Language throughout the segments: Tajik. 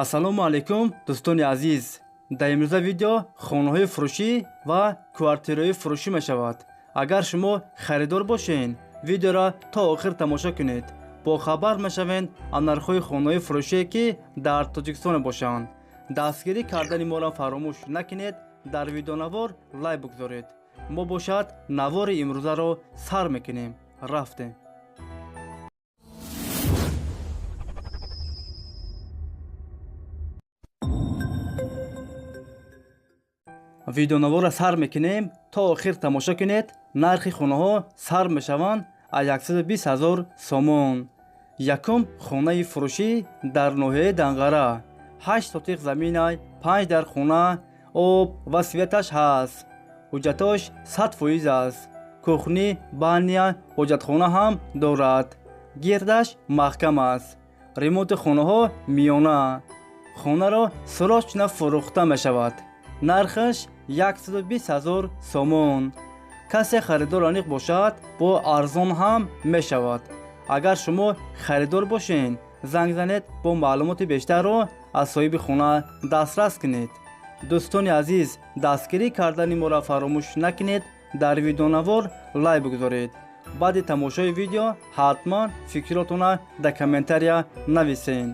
Ассалому алайкум, дӯстони азиз. Дар имрӯза видео хонаҳои фурӯшӣ ва квартираҳои фурӯшӣ мешавад. Агар шумо харидор бошед, видеоро то охир тамошо кунед. Бохабар мешавед аз нархҳои хонаҳои фурӯшие, ки дар Тоҷикистон бошанд. Дастгирӣ кардани моро фаромӯш накунед, дар видеонавор лайк бигзоред. Мо бошад навори имрӯзаро сар мекунем. Рафтем. Видеонаворро сар мекунем, то охир тамошо кунед. Нархи хонаҳо сар мешаванд аз 120 ҳазор сомон. Якум хонаи фурӯшӣ дар ноҳияи Данғара, 8 сотиқ заминай, 5 дар хона, об ва светаш ҳаст. Ҳуҷҷатош 100% аст. Кухни, баня, ҳоҷатхона ҳам дорад. Гирдаш маҳкам аст. Ремонти хонаҳо миёна. Хонаро срочно фурӯхта мешавад. Нархаш 120 ҳазор сомон. Касе харидор аниқ бошад, бо арзон ҳам мешавад. Агар шумо харидор бошед, занг занед, бо маълумоти бештарро аз соҳиби хона дастрас кунед. Дӯстони азиз, дастгирӣ кардани моро фаромӯш накунед, дар видеонавор лайк бигузоред. Баъди тамошои видео ҳатман фикротона дар комментария нависед.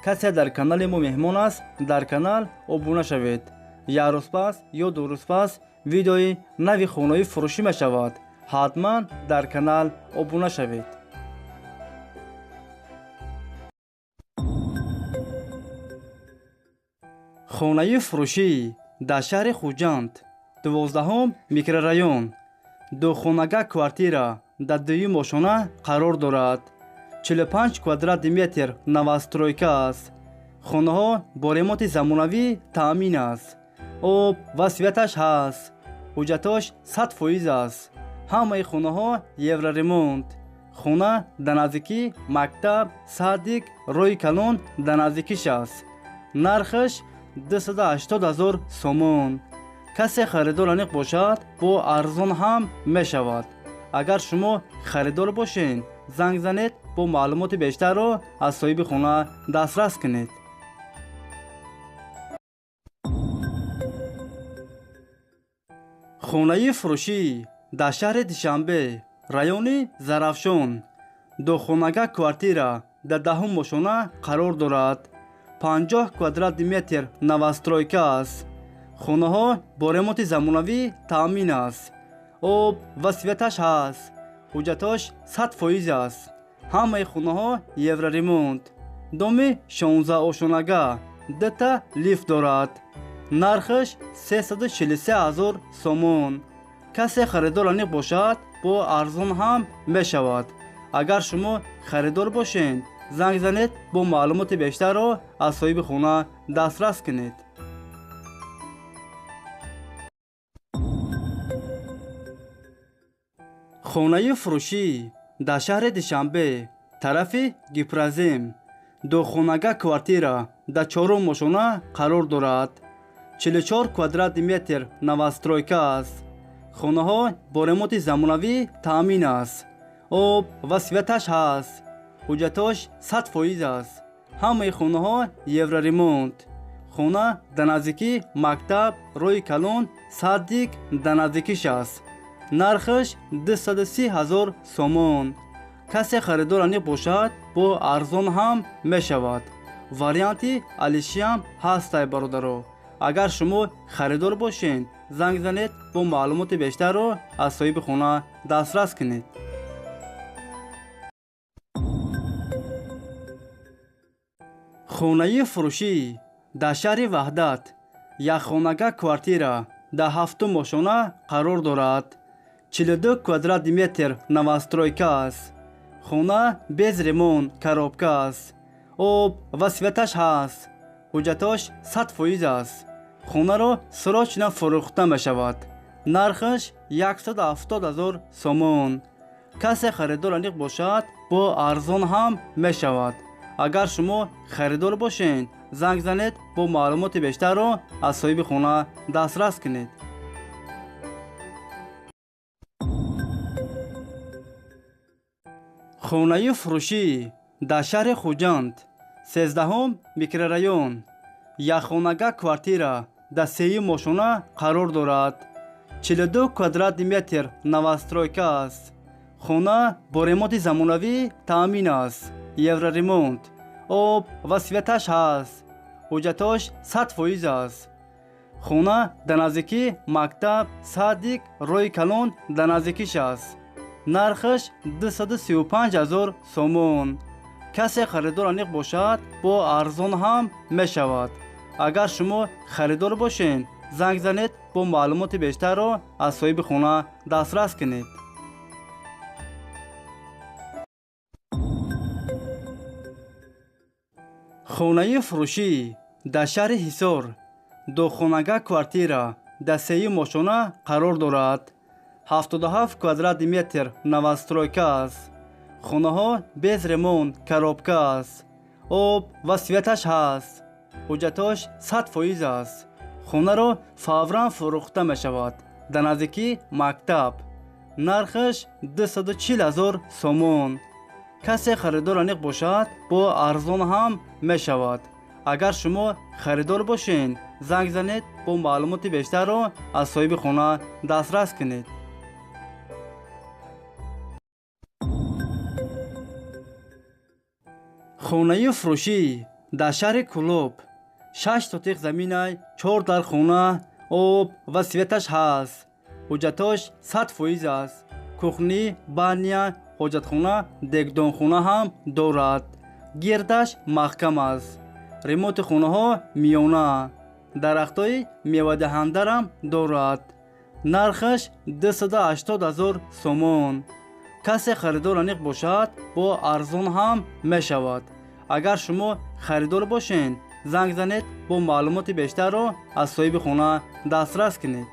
Касе дар канали мо меҳмон аст, дар канал обуна шавед. Як рӯз пас ё 2 рӯз пас видеои нави хонаи фурӯшӣ мешавад. Ҳатман дар канал обуна шавед. Хонаи фурӯшӣ дар шаҳри Хуҷанд, 12-ум микрорайон, духонага квартира дар дуюм ошона қарор дорад. 45 квадрати метр новостройка аст. Хонаҳо бо ремонти замонавӣ таъмин аст. Об ва светаш ҳаст. Ҳуҷҷатош 100% аст. Ҳамаи хонаҳо евроремонт. Хона дар наздикӣ мактаб, садик, роҳи калон дар наздикиш аст. Нархаш 280 ҳазор сомон. Касе харидор аниқ бошад, бо арзон ҳам мешавад. Агар шумо харидор бошед, занг занед, бо маълумоти бештарро аз соҳиби хона дастрас кунед. Хонаи фурӯшӣ дар шаҳри Душанбе, райони Зарафшон, духонага квартира дар 10-ум ошона қарор дорад. 50 квадрати метр новостройка аст. Хонаҳо бо ремонти замонавӣ таъмин аст. Об ва светаш ҳаст. Ҳуҷҷатош 100% аст. Ҳамаи хонаҳо евроремонт. Доми 16 ошонага, дута лифт дорад. Нархаш 343 ҳазор сомон. Касе харидор аниқ бошад, бо арзон ҳам мешавад. Агар шумо харидор бошед, занг занед, бо маълумоти бештарро аз соҳиби хона дастрас кунед. Хонаи фурӯшӣ дар шаҳри Душанбе, тарафи Гипрозем, духонага квартира дар 4-ум ошона қарор дорад. 44 квадрати метр новостройка аст. Хонаҳо бо ремонти замонавӣ таъмин аст. Об ва светаш ҳаст. Ҳуҷҷатош 100% аст. Ҳамаи хонаҳо евроремонт. Хона дар наздикӣ мактаб, роҳи калон, садик дар наздикиш аст. Нархаш 230 ҳазор сомон. Касе харидор аниқ бошад, бо арзон ҳам мешавад. Варианти алишиам ҳастай, бародаро. Агар шумо харидор бошед, занг занед, бо маълумоти бештарро аз соҳиби хона дастрас кунед. Хонаи фурӯшӣ дар шаҳри Ваҳдат, якхонага квартира дар 7-ум ошона қарор дорад. 42 квадрати метр новостройка аст. Хона без ремонт, коробка аст. Об ва светаш ҳаст. Ҳуҷҷатош 100% аст. Хонаро срочно фурӯхта мешавад. Нархаш 170 ҳазор сомон. Касе харидор аниқ бошад, бо арзон ҳам мешавад. Агар шумо харидор бошед, занг занед, бо маълумоти бештарро аз соҳиби хона дастрас кунед. Хонаи фурӯшӣ дар шаҳри Хуҷанд, 13 микрорайон. Якхонага квартира дар сеюм ошона қарор дорад. 42 квадратный метр новостройка аст. Хона бо ремонти замонавӣ таъмин аст. Евроремонт. Об ва светаш ҳаст. Ҳуҷҷатош 100% аст. Хона дар наздикӣ мактаб, садик, роҳи калон дар наздикиш аст. Нархаш 235 000 сомон. Касе харидор аниқ бошад, бо арзон ҳам мешавад. Агар шумо харидор бошед, занг занед, бо маълумоти бештарро аз соҳиби хона дастрас кунед. Хонаи фурӯшӣ дар шаҳри Ҳисор. Духонага квартира дар сеюм ошона қарор дорад. 77 квадратный метр новостройка аст. Хонаҳо без ремонт, коробка аст. Об ва светаш ҳаст. Ҳуҷҷатош 100% аст. Хонаро фавран фурӯхта мешавад. Дар наздикӣ мактаб. Нархаш 240 000 сомон. Касе харидор аниқ бошад, бо арзон ҳам мешавад. Агар шумо харидор бошед, занг занед, бо маълумоти бештарро аз соҳиби хона дастрас кунед. Хонаи фурӯшӣ дар шаҳри Кӯлоб. 6 сотиқ заминай, 4 дар хона, об ва светаш ҳаст. Ҳуҷҷатош 100% аст. Кухни, баня, ҳоҷатхона, дегдонхона ҳам дорад. Гирдаш маҳкам аст. Ремонти хонаҳо миёна. Дарахтҳои мевадиҳандарам дорад. Нархаш 280 000 сомон. Касе харидор аниқ бошад, бо арзон ҳам мешавад. Агар шумо харидор бошед, занг занед, бо маълумоти бештарро аз соҳиби хона дастрас кунед.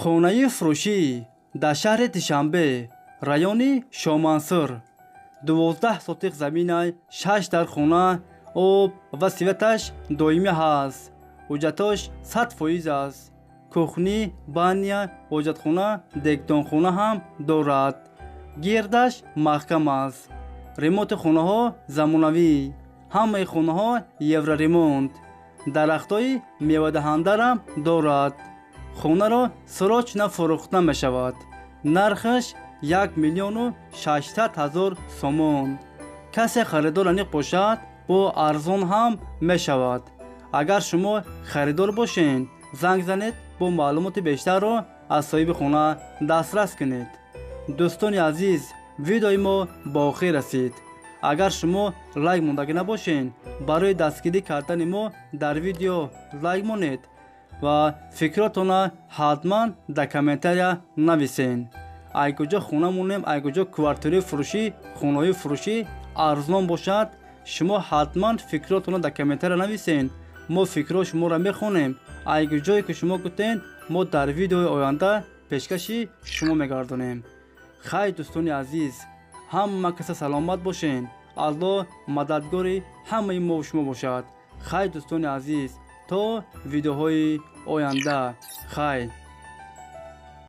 Хонаи фурӯшӣ дар шаҳри Душанбе, райони Шомансур. 12 сотиқ заминай, 6 дар хона, об ва светаш доимӣ ҳаст. Ҳуҷҷатош 100% аст. Кухни, баня, ҳоҷатхона, дегдонхона ҳам дорад. Гирдаш маҳкам аст. Ремонти хонаҳо замонавӣ. Ҳамаи хонаҳо евроремонт. Дарахтҳои мевадиҳандарам дорад. Хонаро срочно фурӯхта мешавад. Нархаш 1 600 000 сомон. Касе харидор аниқ бошад, бо арзон ҳам мешавад. Агар шумо харидор бошед, занг занед, бо маълумоти бештарро аз соҳиби хона дастрас кунед. Дӯстони азиз, видеои мо ба охир расид. Агар шумо лайк мондагӣ набошед, барои дастгирӣ кардани мо дар видео лайк монед ва фикротонро ҳатман дар комментария нависед. Ай куҷо хона монем, ай куҷо квартираи фурӯшӣ, хонаҳои фурӯшӣ арзон бошад, шумо ҳатман фикротонро дар комментария нависед. Мо фикрҳои шуморо мехонем. Ай куҷое ки шумо гуфтед, мо дар видеои оянда пешкаши шумо мегардонем. Хайр, дӯстони азиз, ҳама каса саломат бошед. Аллоҳ мададгори ҳамаи мо шумо бошад. Хайр, дӯстони азиз, то видеоҳои оянда. Хайр.